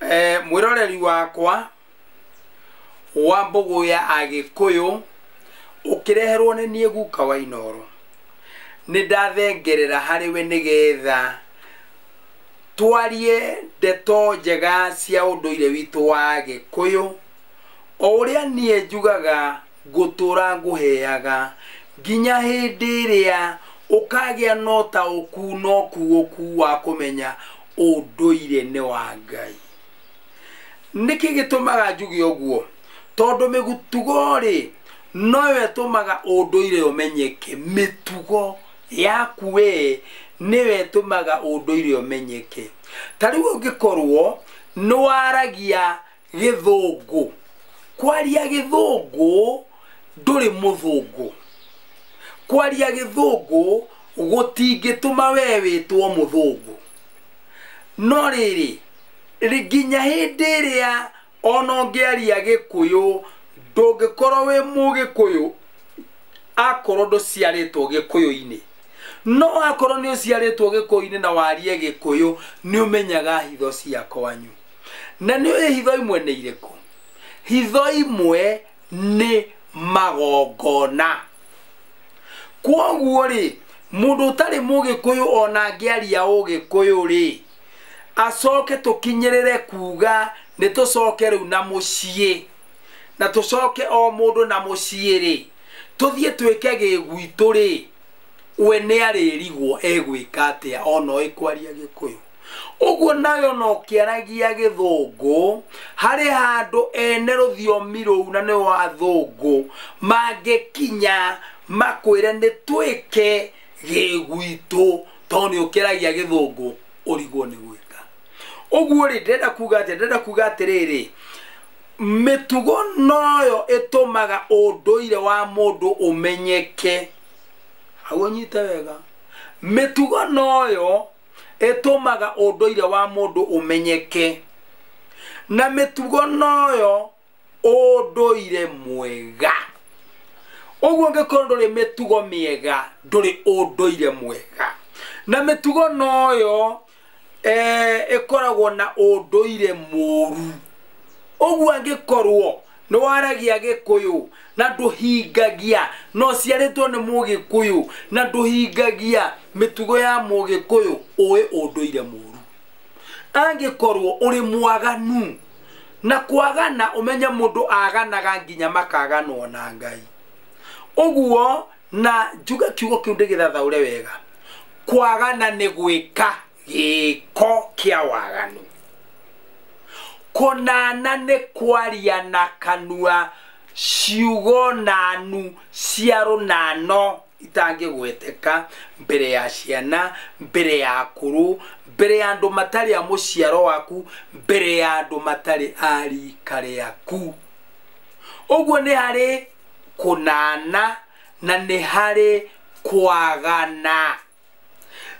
Mwĩroreri wakwa wa Mbũgũ ya Agĩkũyũ, ũkĩreherwo nĩ niĩ guka wa Inooro, nĩ ndathengerera harĩ we nĩgetha twarie ndeto njega cia ũndũire witũ wa Gĩkũyũ. O ũrĩa niĩ njugaga ngũtũra ngũheaga nginya hĩndĩ ĩrĩa ũkagĩa na ũtaũku na ũkuũku wa kũmenya ũndũire nĩ wa Ngai. Nĩkĩ gĩtũmaga njuge ũguo? Tondũ mĩtugo rĩ, noyo ĩtũmaga ũndũire ũmenyeke. Mĩtugo yaku we nĩyo ĩtũmaga ũndũire ũmenyeke. Ta rĩu ũngĩkorwo nĩ waragia gĩthũngũ, kwaria gĩthũngũ ndũrĩ mũthũngũ. Kwaria gĩthũngũ gũtingĩtũma we wĩtwo mũthũngũ. No rĩrĩ, nginya hĩndĩ ĩrĩa ona ũngĩaria gĩkũyũ, ndũngĩkorwo wĩ mũgĩkũyũ akorwo ndũciarĩtwo gĩkũyũ-inĩ. No akorwo nĩ ũciarĩtwo gĩkũyũ-inĩ na warie gĩkũyũ, nĩ ũmenyaga hitho cia kwanyu. Na nĩ ũĩ hitho imwe nĩ irĩkũ? Hitho imwe nĩ magongona. Kwoguo rĩ, mũndũ ũtarĩ mũgĩkũyũ ona angĩaria ũgĩkũyũ rĩ, acoke tũkinyĩrĩre kuga nĩ tũcoke rĩu na mũciĩ, na tũcoke o mũndũ na mũciĩ rĩ, tũthiĩ twĩke gĩgwitũ rĩ, we nĩ arĩrigwo egwĩka atĩa ona oĩ kwaria gĩkũyũ. Ũguo nayo no kĩaragia gĩthũngũ, harĩ handũ ene rũthiomi rũu na nĩo athũngũ mangĩkinya makwĩre nĩ twĩke gĩgwitũ, tondũ nĩ ũkĩaragia gĩthũngũ ũrigwo nĩ gwĩka. Ũguo rĩ, ndĩrenda kuga atĩa? Ndĩrenda kuga atĩrĩrĩ, mĩtugo noyo ĩtũmaga ũndũire wa mũndũ ũmenyeke. Hau ũnyite wega. Mĩtugo noyo ĩtũmaga ũndũire wa mũndũ ũmenyeke, na mĩtugo noyo ũndũire mwega. Ũguo ũngĩkorwo ndũrĩ mĩtugo mĩega, ndũrĩ ũndũire mwega. Na mĩtugo noyo ĩkoragwo na ũndũire mũru. Ũguo angĩkorwo nĩ waragia gĩkũyũ na ndũhingagia, na ũciarĩtwo nĩ mũgĩkũyũ na ndũhingagia mĩtugo ya mũgĩkũyũ, ũĩ ũndũire mũru. Angĩkorwo ũrĩ mwaganu, na kwagana ũmenye mũndũ aganaga nginya makaganwo na Ngai. Ũguo na njuge kiugo kĩu ndĩgĩthathaũre wega, kwagana nĩ gwĩka gĩko kĩa waganu. Kũnana nĩ kwaria na kanua ciugo nanu cia rũnano itangĩgweteka mbere ya ciana, mbere ya akũrũ, mbere ya andũ matarĩ a mũciaro waku, mbere ya andũ matarĩ a rika rĩaku. Ũguo nĩ harĩ kũnana na nĩ harĩ kwagana,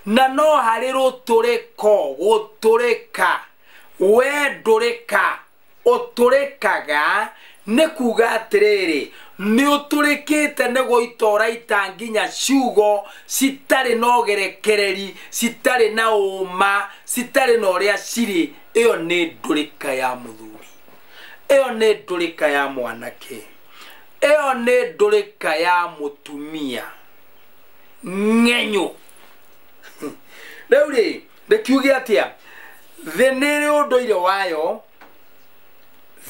na no harĩ rũtũrĩko, gũtũrĩka. We ndũrĩka, ũtũrĩkaga nĩ kuga atĩrĩrĩ, nĩ ũtũrĩkĩte nĩ gũitora ita nginya ciugo citarĩ na ũgerekereri, citarĩ na ũma, citarĩ na ũrĩa cirĩ. Ĩyo nĩ ndũrĩka ya mũthuri, ĩyo nĩ ndũrĩka ya mwanake, ĩyo nĩ ndũrĩka ya mũtumia ng'enyũ. Rĩu rĩ, ndĩkiuge atĩa? Thĩ nĩ ĩrĩ ũndũire wayo,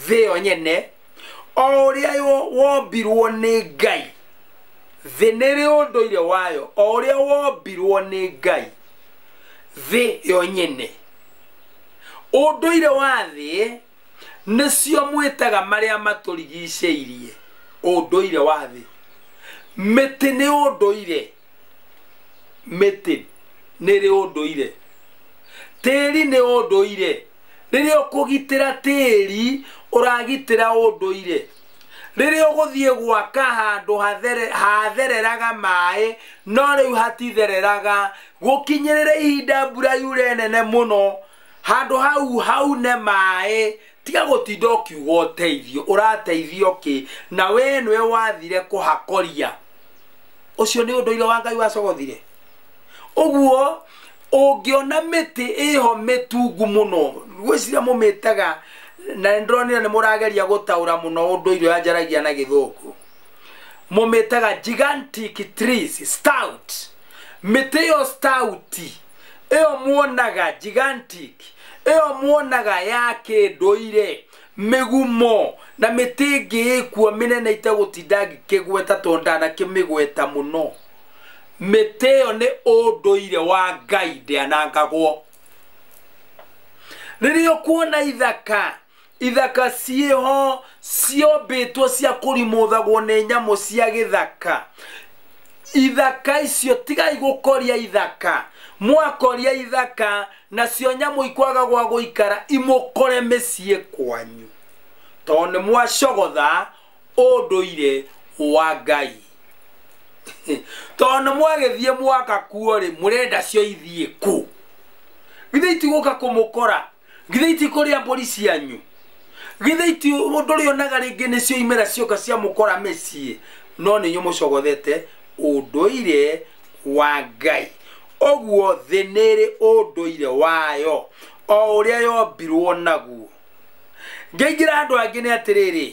thĩ yo nyene, o ũrĩa wombirwo nĩ Ngai. Thĩ nĩ ĩrĩ ũndũire wayo, o ũrĩa wombirwo nĩ Ngai. Thĩ yo nyene, ũndũire wa thĩ nĩcio mwĩtaga marĩa matũrigicĩirie. Ũndũire wa thĩ, mĩtĩ nĩ ũndũire, mĩtĩ nĩ ĩrĩ ũndũire, tĩri nĩ ũndũire. Rĩrĩa ũkũgitĩra tĩri, ũragitĩra ũndũire. Rĩrĩa ũgũthiĩ gwaka handũ hathereraga maĩ, no rĩu hatithereraga, gũkinyĩrĩra ihinda mbura yure nene mũno, handũ hau haune maĩ, tiga gũtinda ũkiuga ũteithio, ũrateithio kĩ? Na we nĩwe wathire kũhakoria. Ũcio nĩ ũndũire wa Ngai wacogothire. Ũguo Ũngĩona mĩtĩ ĩho mĩtungu mũno, ngwĩciria mũmĩtaga, na nĩndĩronire nĩ mũrageria gũtaũra mũno ũndũire ũrĩa njaragia na gĩthũngũ. Mũmĩtaga gigantic trees, stout. Mĩtĩ ĩyo stout, ĩyo muonaga gigantic, ĩyo muonaga ya kĩndũire, mĩgumo na mĩtĩ ĩngĩ ĩkuo mĩnene itegũtinda ngĩkĩgweta tondũ ndanakĩmĩgweta mũno. Mĩtĩ ĩyo nĩ ũndũire wa Ngai, ndĩanangagwo. Rĩrĩa ũkuona ithaka, ithaka ciĩho ciombĩtwo cia kũrimũthagwo nĩ nyamũ cia gĩthaka, ithaka icio tigai gũkoria ithaka. Mwakoria ithaka nacio nyamũ ikwaga gwa gũikara imũkore mĩciĩ kwanyu, tondũ nĩ mwacogotha ũndũire wa Ngai. Tondũ nĩ mwagĩthiĩ mwaka kuo rĩ, mũrenda cio ithiĩ kũ? Githĩ itigũka kũmũkora? Githĩ itikũrĩa mbũri cianyu? Githĩ iti ndũrĩonaga rĩngĩ nĩcio imera cioka ciamũkora mĩciĩ? No nĩ inyuĩ mũcogothete ũndũire wa Ngai. Ũguo thĩ nĩ ĩrĩ ũndũire wayo o ũrĩa yombirwo naguo. Ngĩingĩra andũ angĩ nĩ atĩrĩrĩ,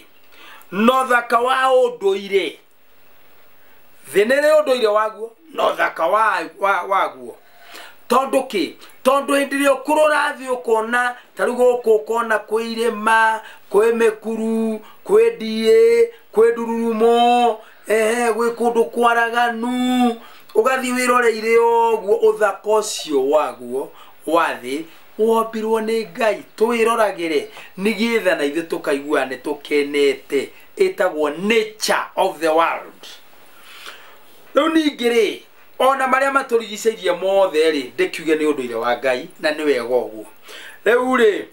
no thaka wa ũndũire, thĩ nĩ ĩrĩ ũndũire waguo, no thaka waguo. Tondũ kĩ? Tondũ hĩndĩ ĩrĩa ũkũrora thĩ ũkona ta rĩu gũkũ ũkona kwĩ irĩma, kwĩ mĩkuru, kwĩ ndiĩ, kwĩ ndururumo, gwĩ kũndũ kwaraganu, ũgathiĩ wĩroreire ũguo ũthaka ũcio waguo wa thĩ wombirwo nĩ Ngai. Twĩroragĩre nĩgetha na ithuĩ tũkaigua nĩ tũkenete. Ĩtagwo nature of the world. Rĩu ningĩ rĩ, ona marĩa matũrigicĩirie mothe rĩ, ndĩkiuge nĩ ũndũire wa Ngai na nĩ wega ũguo. Rĩu rĩ,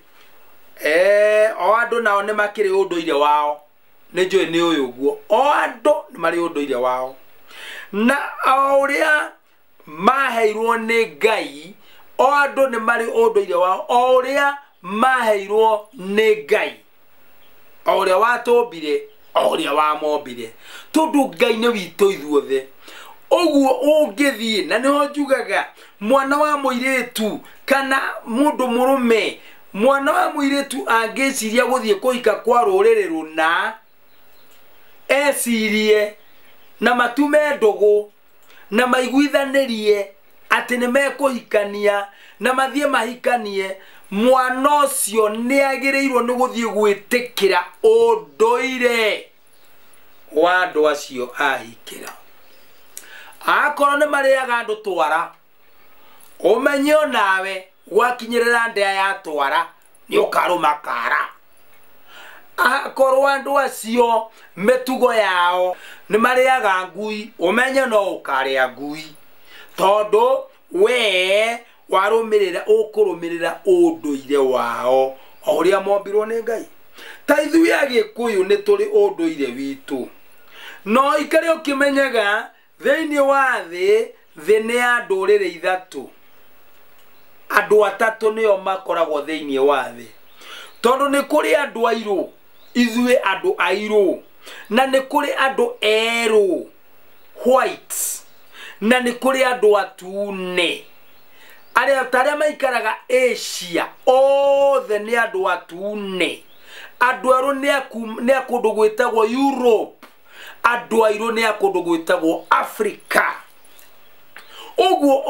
o andũ nao nĩ makĩrĩ ũndũire wao, nĩ njũĩ nĩ ũyũ ũguo, o andũ nĩ marĩ ũndũire wao, na o ũrĩa maheirwo nĩ Ngai, o andũ nĩ marĩ ũndũire wao, o ũrĩa maheirwo nĩ Ngai, o ũrĩa watũmbire, o ũrĩa wamombire, tondũ Ngai nĩ witũ ithuothe. Ũguo ũngĩthiĩ, na nĩho njugaga mwana wa mũirĩtu kana mũndũ mũrũme, mwana wa mũirĩtu angĩciria gũthiĩ kũhika kwa rũrĩrĩ rũna, ecirie na matume ndũgũ na maiguithanĩrie atĩ nĩ mekũhikania na mathiĩ mahikanie, mwana ũcio nĩ agĩrĩirwo nĩ gũthiĩ gwĩtĩkĩra ũndũire wa andũ acio ahikĩra. Akorwo nĩ marĩaga andũ twara, ũmenye onawe gwakinyĩrĩra ndĩa ya twara nĩ ũkarũma kara. Akorwo andũ acio mĩtugo yao nĩ marĩaga ngui, ũmenye no ũkarĩa ngui, tondũ we warũmĩrĩra, ũkũrũmĩrĩra ũndũire wao o ũrĩa mombirwo nĩ Ngai. Ta ithuĩ Agĩkũyũ nĩ tũrĩ ũndũire witũ, no ikare ũkĩmenyaga thĩinĩ wa thĩ, thĩ nĩ ya ndũrĩrĩ ithatũ, andũ atatũ nĩo makoragwo thĩinĩ wa thĩ, tondũ nĩ kũrĩ andũ airũ, ithuĩ andũ airũ, na nĩ kũrĩ andũ erũ, whites, na nĩ kũrĩ andũ atune. Arĩa ta arĩa maikaraga Asia othe nĩ andũ atune. Andũ erũ nĩ a kũndũ gwĩtagwo Europe, andũ airũ nĩ a kũndũ gwĩtagwo Africa. Ũguo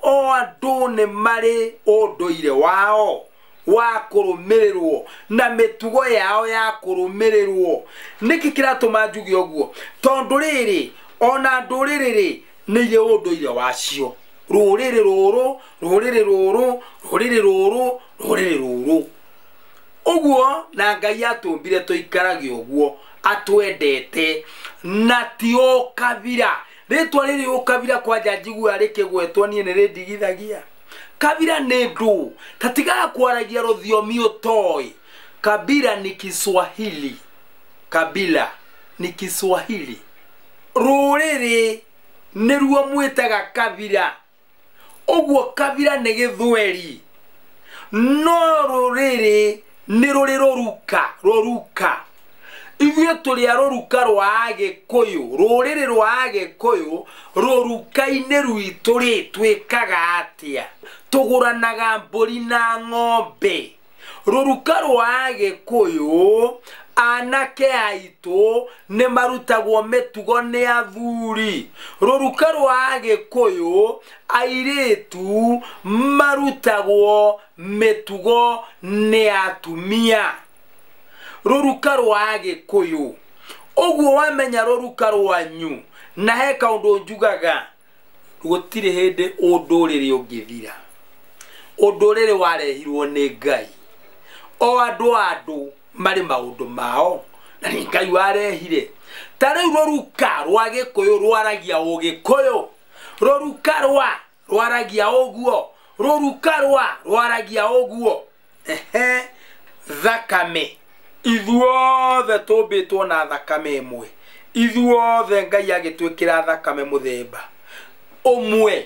o andũ nĩ marĩ ũndũire wao wa kũrũmĩrĩrwo na mĩtugo yao ya kũrũmĩrĩrwo. Nĩkĩ kĩratũma njuge ũguo? Tondũ rĩrĩ, ona ndũrĩrĩ rĩ, nĩ irĩ ũndũire wacio. Rũrĩrĩ rũrũ, rũrĩrĩ rũrũ, rũrĩrĩ rũrũ, rũrĩrĩ rũrũ. Ũguo na Ngai atũmbire tũikarage ũguo, atwendete, na ti ũkabira. Rĩtwa rĩrĩ ũkabira kwanja njiguaga rĩkĩgwetwo niĩ nĩ rĩndigithagia. Kabira nĩ ndũ, ta tigaga kwaragia rũthiomi ũtoĩ. Kabira ni Kiswahili, kabila ni Kiswahili. Rũrĩrĩ nĩruo mwĩtaga kabira. Ũguo kabira nĩ gĩthweri, no rũrĩrĩ nĩ rũrĩ rũruka, rũruka. Ithuĩ tũrĩ a rũruka rwa Agĩkũyũ, rũrĩrĩ rwa Agĩkũyũ, rũruka-inĩ rwitũ rĩ twĩkaga atĩa? Tũgũranaga mbũri na ng'ombe. Rũruka rwa Agĩkũyũ, anake aitũ nĩ marutagwo mĩtugo nĩ athuri. Rũruka rwa Agĩkũyũ, airĩtu marutagwo mĩtugo nĩ atumia. Rũruka rwa Agĩkũyũ. Ũguo wamenya rũruka rwanyu, na he kaũndũ njugaga, gũtirĩ hĩndĩ ũndũrĩrĩ ũngĩthira. Ũndũrĩrĩ warehirwo nĩ Ngai. O andũ andũ marĩ maũndũ mao, na nĩ Ngai warehire. Ta rĩu rũruka rwa Gĩkũyũ rwaragia Ũgĩkũyũ. Rũruka rwa rwaragia ũguo. Rũruka rwa rwaragia ũguo. Ehe, thakame. Ithuothe tũmbĩtwo na thakame ĩmwe. Ithuothe Ngai agĩtwĩkĩra thakame mũthemba ũmwe.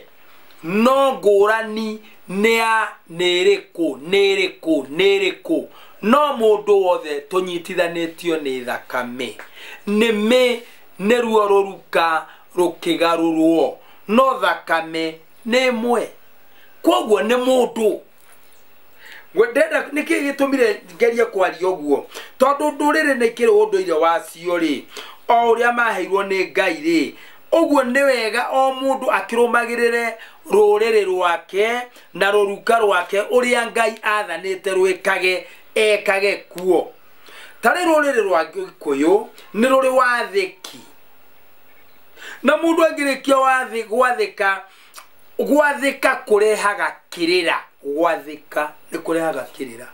No ngũrani nĩ ya nĩ ĩrĩkũ, nĩ ĩrĩkũ, nĩ ĩrĩkũ. No mũndũ wothe tũnyitithanĩtio nĩ thakame. Nĩmĩ nĩruo rũruka rũkĩgarũrwo, no thakame nĩ ĩmwe. Kwoguo nĩ mũndũ. Ndenda nĩkĩ gĩtũmire ngerie kwaria ũguo? Tondũ ndũrĩrĩ nĩ ikĩrĩ ũndũire wacio rĩ, o ũrĩa maheirwo nĩ Ngai rĩ, ũguo nĩ wega o mũndũ akĩrũmagĩrĩre rũrĩrĩ rwake na rũruka rwake ũrĩa Ngai athanĩte rwĩkage, ekage kuo. Ta rĩu rũrĩrĩ rwa Gĩkũyũ nĩ rũrĩ wathĩki. Na mũndũ angĩrĩkia gwathĩka, gwathĩka kũrehaga kĩrĩra. Gwathĩka nĩ kũrehaga kĩrĩra.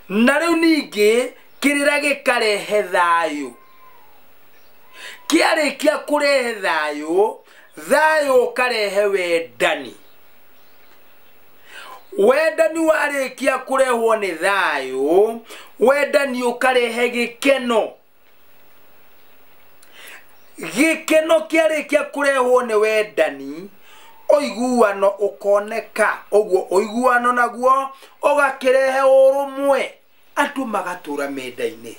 Na rĩu ningĩ kĩrĩra gĩkarehe thayũ. Kĩarĩkia kũrehe thayũ, thayũ ũkarehe wendani. Wendani warĩkia kũrehwo nĩ thayũ, wendani ũkarehe gĩkeno. Gĩkeno kĩarĩkia kũrehwo nĩ wendani, ũiguano ũkoneka. Ũguo ũiguano naguo ũgakĩrehe ũrũmwe, andũ magatũra mendaine,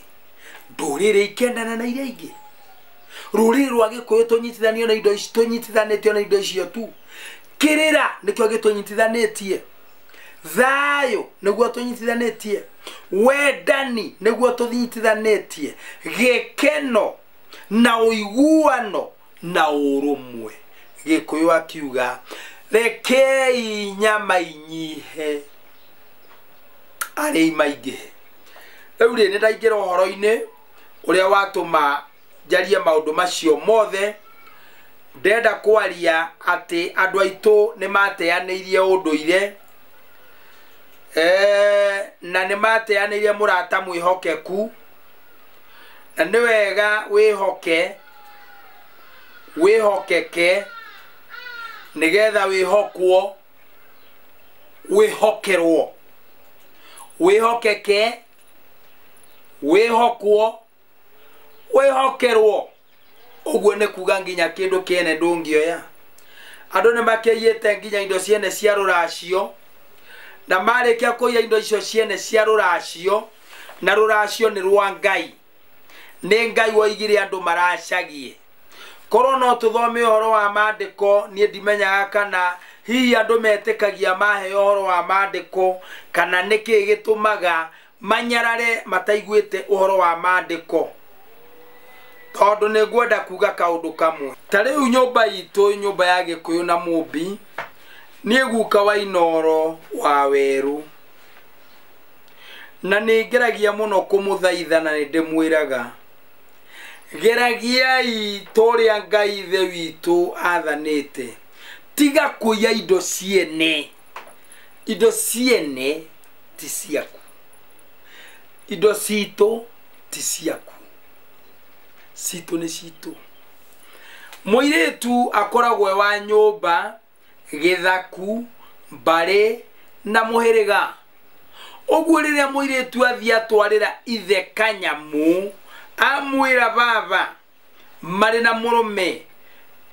ndũrĩrĩ ikendana na iria ingĩ. Rũrĩrĩ rwa Gĩkũyũ tũnyitithanio na indo ici, tũnyitithanĩtio na indo icio tu. Kĩrĩra nĩkĩo gĩtũnyitithanĩtie, thayũ nĩguo tũnyitithanĩtie, wendani nĩguo tũnyitithanĩtie, gĩkeno na ũiguano na ũrũmwe. Gĩkũyũ akiuga rekei nyama inyihe arĩi maingĩhe. Rĩu rĩ, nĩ ndaingĩra ũhoro-inĩ ũrĩa watũma njarie maũndũ macio mothe. Ndenda kwaria atĩ andũ aitũ nĩ mateanĩirie ũndũire, na nĩ mateanĩirie mũrata mwĩhokeku, na nĩ wega wĩhoke, wĩhokeke, nĩgetha wĩhokwo, wĩhokerwo. Wĩhokeke, wĩhokwo, wĩhokerwo. Ũguo nĩ kuga nginya kĩndũ kĩene ndũngĩoya. Andũ nĩ makĩiyĩte nginya indo ciene cia rũracio, na marĩkia kũiya indo icio ciene cia rũracio, na rũracio nĩ rwa Ngai. Nĩ Ngai woigire andũ maracagie. Korwo no tũthome ũhoro wa maandĩko, niĩ ndimenyaga kana hihi andũ metĩkagia maheo ũhoro wa maandĩko, kana nĩkĩ gĩtũmaga manyarare mataiguĩte ũhoro wa maandĩko. Tondũ nĩ ngwenda kuga kaũndũ kamwe. Ta rĩu nyũmba itũ, nyũmba ya Gĩkũyũ na Mũmbi, niĩ guka wa Inooro wa Werũ, na nĩ ngeragia mũno kũmũthaitha na nĩ ndĩmwĩraga, geragiai ta ũrĩa Ngai ithe witũ athanĩte, tiga kũiya indo ciene. Indo ciene ti ciaku, indo citũ ti ciaku, citũ nĩ citũ. Mũirĩtu akoragwo e wa nyũmba, gĩthaku, mbarĩ na mũhĩrĩga. Ũguo rĩrĩa mũirĩtu athiĩ atwarĩra ithe kanyamũ, amwĩra baba marĩ na mũrũme,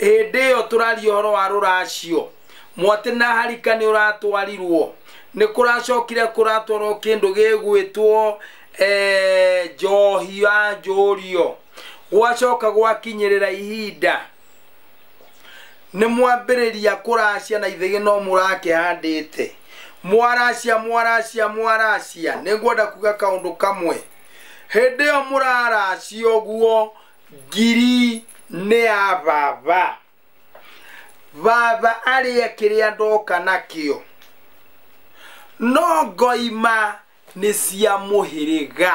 hĩndĩ ĩyo tũraria ũhoro wa rũracio, mwatĩ na harika nĩ ũratwarirwo, nĩ kũracokire kũratwarwo kĩndũ gĩgwĩtwo njohi ya njũrio, gwacoka gwakinyĩrĩra ihinda nĩ mwambĩrĩria kũracia na ithĩgĩ no mũrakĩhandĩte, mwaracia mwaracia mwaracia. Nĩ ngwenda kuga kaũndũ kamwe, hĩndĩ ĩyo mũraracia ũguo ngiri nĩ ya baba, baba arĩe kĩrĩa ndoka nakĩo, no ngoima nĩ cia mũhĩrĩga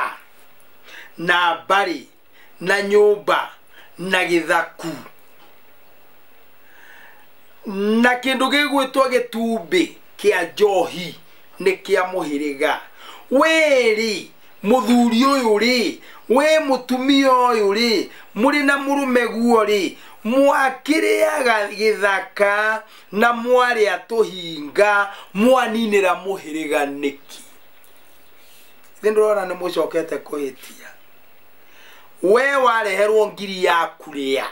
na mbarĩ na nyũmba na gĩthaku na kĩndũ gĩgwĩtwo gĩtumbĩ kĩa njohi nĩ kĩa mũhĩrĩga. Wĩrĩ mũthuri ũyũ rĩ, wĩ mũtumia ũyũ rĩ, mũrĩ na mũrũme guo rĩ, mwakĩrĩaga gĩthaka na mwarĩa tũhinga, mwaninĩra mũhĩrĩga nĩkĩ? Ithe ndĩrona nĩ mũcokete kũhĩtia. We wareherwo ngiri yaku rĩa,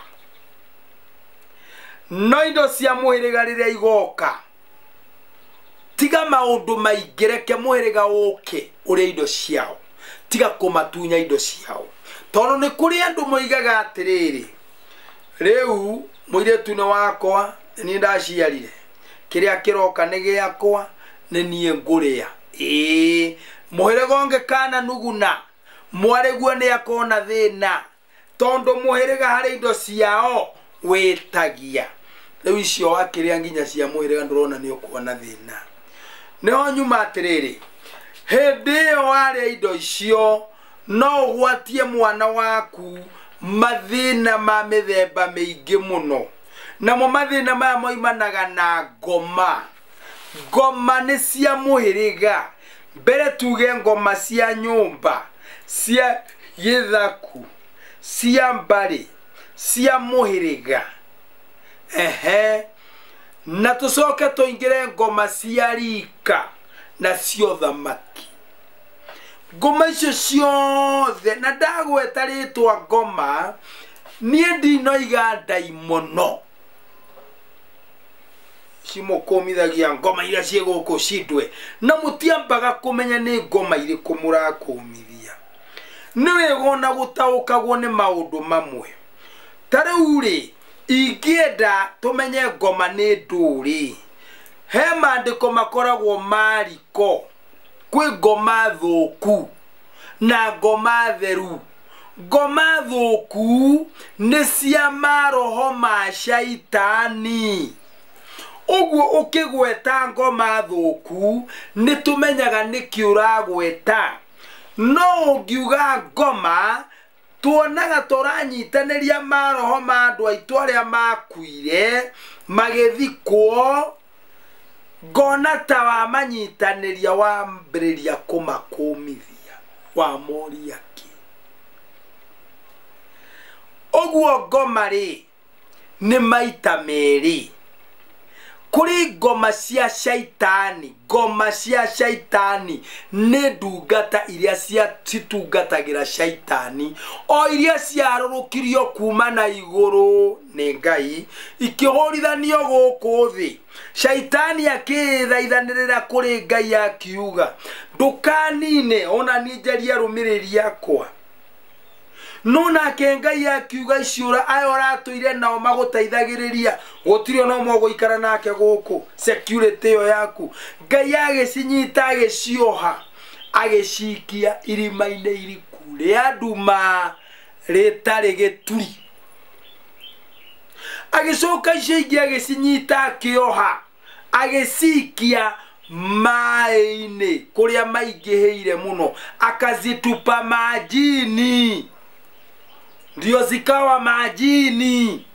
no indo cia mũhĩrĩga rĩrĩa igoka, tiga maũndũ maingĩ, reke mũhĩrĩga ũke ũrĩe indo ciao, tiga kũmatunya indo ciao, tondũ nĩ kũrĩ andũ moigaga atĩrĩrĩ, rĩu mũirĩtu nĩ wakwa, nĩ niĩ ndaciarire, kĩrĩa kĩroka nĩ gĩakwa, nĩ niĩ ngũrĩa. Ĩĩ, mũhĩrĩga ũngĩ kana nuguna, mwarĩguo nĩ akona thĩna, tondũ mũhĩrĩga harĩ indo ciao wĩtagia. Rĩu icio wakĩrĩa nginya cia mũhĩrĩga ndũrona nĩ ũkuona thĩna. Nĩho nyuma atĩrĩrĩ, hĩndĩ ĩyo warĩa indo icio no ũgwatie mwana waku mathĩna ma mĩthemba mĩingĩ mũno. Namo mathĩna maya moimanaga na ngoma. Ngoma nĩ cia mũhĩrĩga. Mbere tuge ngoma cia nyũmba, cia gĩthaku, cia mbarĩ, cia mũhĩrĩga. Ehe, na tũcoke tũingĩre ngoma cia rika na cia ũthamaki. Ngoma icio ciothe, na ndagweta rĩtwa ngoma, niĩ ndinoiga ndaimono cimũkũmithagia ngoma iria ciĩ gũkũ cindwe, na mũtiambaga kũmenya nĩ ngoma irĩkũ mũrakũmithia. Nĩ wega ona gũtaũkagwo nĩ maũndũ mamwe. Ta rĩu rĩ, ingĩenda tũmenye ngoma nĩ ndũrĩ, he maandĩko makoragwo mariko, kwĩ ngoma thũku na ngoma theru. Ngoma thũku nĩ cia maroho ma caitani. Ũguo ũkĩgweta ngoma thũku nĩ tũmenyaga nĩkĩ ũragweta, no ũngiuga ngoma tuonaga tũranyitanĩria maroho ma andũ aitũ arĩa makuire magĩthikwo, ngona ta wamanyitanĩria wambĩrĩria kũmakũmithia, wamoria kĩ. Ũguo ngoma rĩ nĩ maita merĩ. Kũrĩ ngoma cia caitani. Ngoma cia caitani nĩ ndungata iria citungatagĩra caitani, o iria ciarũrũkirio kuma na igũrũ nĩ Ngai ikĩhũrithanio gũkũ thĩ. Caitani akĩthaithanĩrĩra kũrĩ Ngai akiuga, ndũkanine ona niĩ njarie arũmĩrĩri akwa. No nake Ngai akiuga, icio aya ũratũire nao magũteithagĩrĩria, gũtirĩ ona ũmwe ũgũikara nake gũkũ, security ĩyo yaku. Ngai agĩcinyita agĩcioha, agĩcikia irima-inĩ iriku rĩa nduma rĩtarĩ gĩturi. Agĩcoka icio ingĩ agĩcinyita akĩoha, agĩcikia maĩ-inĩ kũrĩa maingĩhĩire mũno, akazitupa majini, ndio zikawa majini,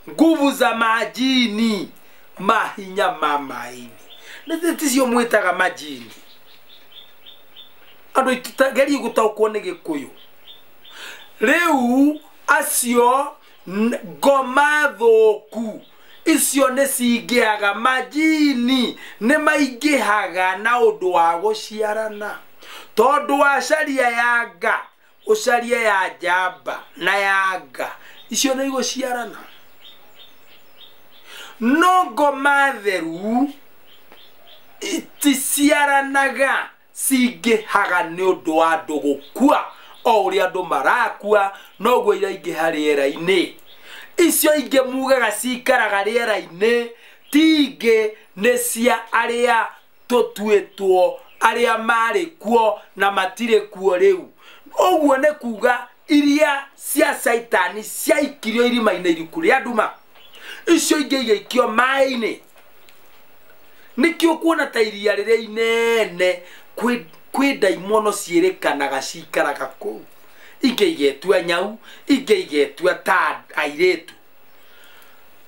nguvu za majini, mahinya ma maini. Nĩ ticio mwĩtaga majini. Andũ itagerie gũtaũkwo nĩ Gĩkũyũ. Rĩu acio ngoma thũku icio nĩ cingĩhaga, majini nĩ maingĩhaga na ũndũ wa gũciarana, tondũ wacaria yanga ũcarie ya njamba na yanga, icio nĩ igũciarana. No ngoma theru iticiaranaga, cingĩhaga nĩ ũndũ wa andũ gũkua. O ũrĩa andũ marakua noguo iraingĩha rĩera-inĩ. Icio ingĩ mugaga cikaraga rĩera-inĩ ti ingĩ, nĩ cia arĩa tũtuĩtwo, arĩa marĩ kuo na matirĩ kuo rĩu. Ũguo nĩ kuga iria cia Caitani ciaikirio irima-inĩ iriku rĩa nduma, icio ingĩ igĩikio maĩ-inĩ. Nĩkĩo kuona ta iria rĩrĩa inene kwĩ ndaimono ciĩrĩkanaga cikaraga kũu, ingĩ igetua nyau, ingĩ igetua ta airĩtu.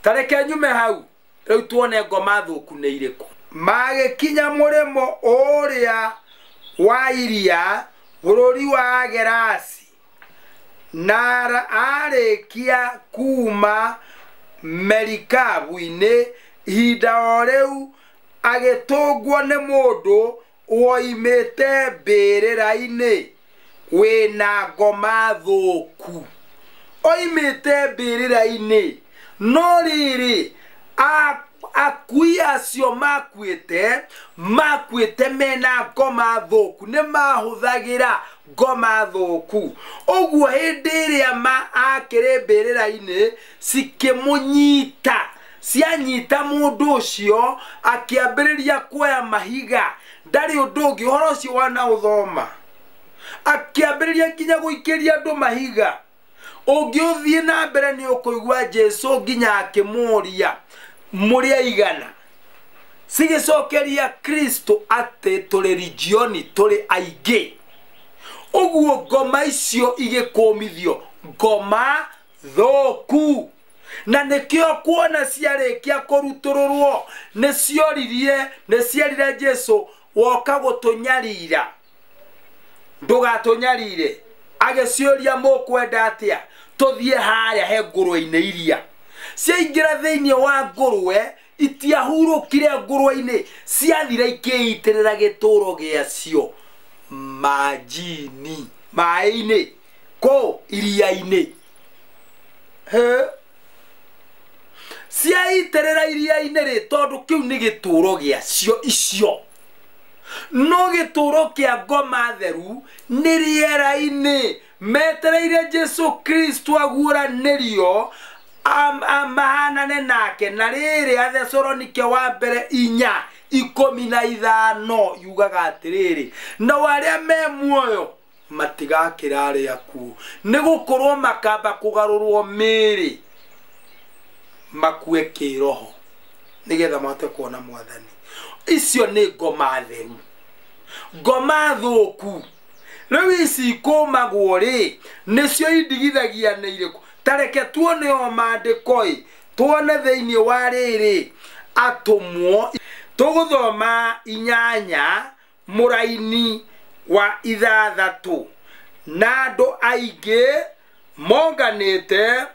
Ta reke nyume hau rĩu tuone ngoma thũku nĩ irĩkũ. Magĩkinya mũrĩmo ũrĩa wa iria bũrũri wa Gerasi, na arĩkia kuma merikabu-inĩ ihinda o rĩu agĩtũngwo nĩ mũndũ woimĩte mbĩrĩra-inĩ wĩna ngoma thũku. Oimĩte mbĩrĩra-inĩ, no rĩrĩ akui acio makuĩte mena ngoma thũku, nĩ mahũthagĩra ngoma thũku. Ũguo hĩndĩ ĩrĩa akĩrĩ mbĩrĩra-inĩ cikĩmũnyita, cianyita mũndũ ũcio akĩambĩrĩria kuoya mahiga. Ndarĩ ũndũ ũngĩ ũhoro ũcio wanaũthoma, akĩambĩrĩria nginya gũikĩria andũ mahiga. Ũngĩũthiĩ na mbere nĩ ũkũigua Jesũ nginya akĩmũũria mũrĩ aigana. Cigĩcokeria Kristo atĩ tũrĩ regioni, tũrĩ aingĩ. Ũguo ngoma icio igĩkũmithio, ngoma thũku. Na nĩkĩo kuona ciarĩkia kũrutũrũrwo nĩ cioririe, nĩ cierire Jesũ, woka gũtũnyarira, ndũgatũnyarire. Agĩciũria mũkwenda atĩa tũthiĩ harĩa he ngũrwe-inĩ iria. Ciaingĩra thĩinĩ wa ngũrwe, itiahurũkire ngũrwe-inĩ, ciathire ikĩitĩrĩra gĩtũro gĩacio majini, maĩ-inĩ, kũ iria-inĩ. He ciaitĩrĩra iria-inĩ rĩ, tondũ kĩu nĩ gĩtũro gĩacio icio. No gĩtũro kĩa ngoma theru nĩ rĩera-inĩ, metereire Jesũ Kristo aguũranĩrio mahanane nake. Na rĩrĩ Athesalonike wa mbere 4:15 yugaga atĩrĩrĩ, nao arĩa me muoyo matigakĩra arĩa akuũ, nĩ gũkorwo makamba kũgarũrwo mĩĩrĩ makue kĩroho nĩgetha mahote kuona Mwathani. Icio nĩ ngoma theru. Ngoma thũku rĩu ici ikũmagwo rĩ, nĩcio indigithagia nĩ irĩkũ? Ta reke tuone o maandĩko ĩ, tuone thĩinĩ wa rĩrĩ atũmwo. Tũgũthoma 8 mũraini wa 6. Na andũ aingĩ monganĩte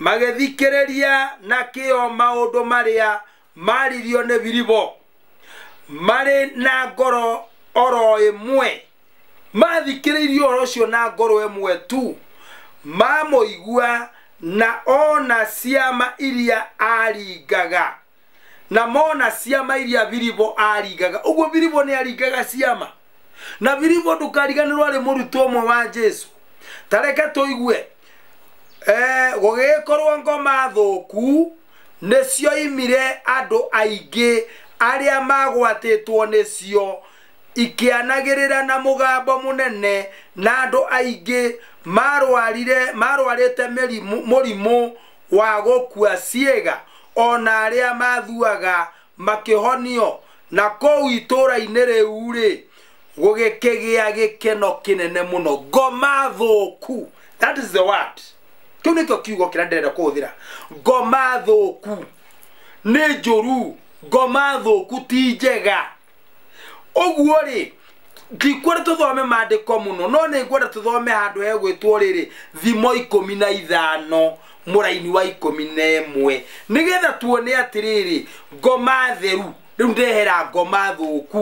magĩthikĩrĩria na kĩo maũndũ marĩa maririo nĩ Filipo, marĩ na ngoro oro ĩmwe. Mathikĩrĩirie ũhoro ũcio na ngoro ĩmwe tu, mamũigua na ona ciama iria aringaga, na mona ciama iria Filipo aringaga. Ũguo Filipo nĩ aringaga ciama, na Filipo ndũkariganĩrwo arĩ mũrutwo ũmwe wa Jesũ. Ta reke tũigue gũgĩkorwo ngoma thũku nĩcioimire andũ aingĩ arĩa magwatĩtwo nĩcio, ikĩanagĩrĩra na mũgambo mũnene, na andũ aingĩ marwarĩte mũrimũ wa gũkua ciĩga, ona arĩa mathuaga makĩhonio. Na kũu itũũra-inĩ rĩu rĩ, gũgĩkĩgĩa gĩkeno kĩnene mũno. Ngoma thũku, that is the word. Kĩu nĩkĩo kiugo kĩrĩa ndĩrenda kũhũthĩra. Ngoma thũku nĩ njũru, ngoma thũku ti njega. Ũguo rĩ, ndikwenda tũthome maandĩko mũno, no nĩ ngwenda tũthome handũ hegwĩtwo rĩrĩ Thimo 15 mũraini wa 11, nĩgetha tuone atĩrĩrĩ ngoma theru. Rĩu ndehera ngoma thũku.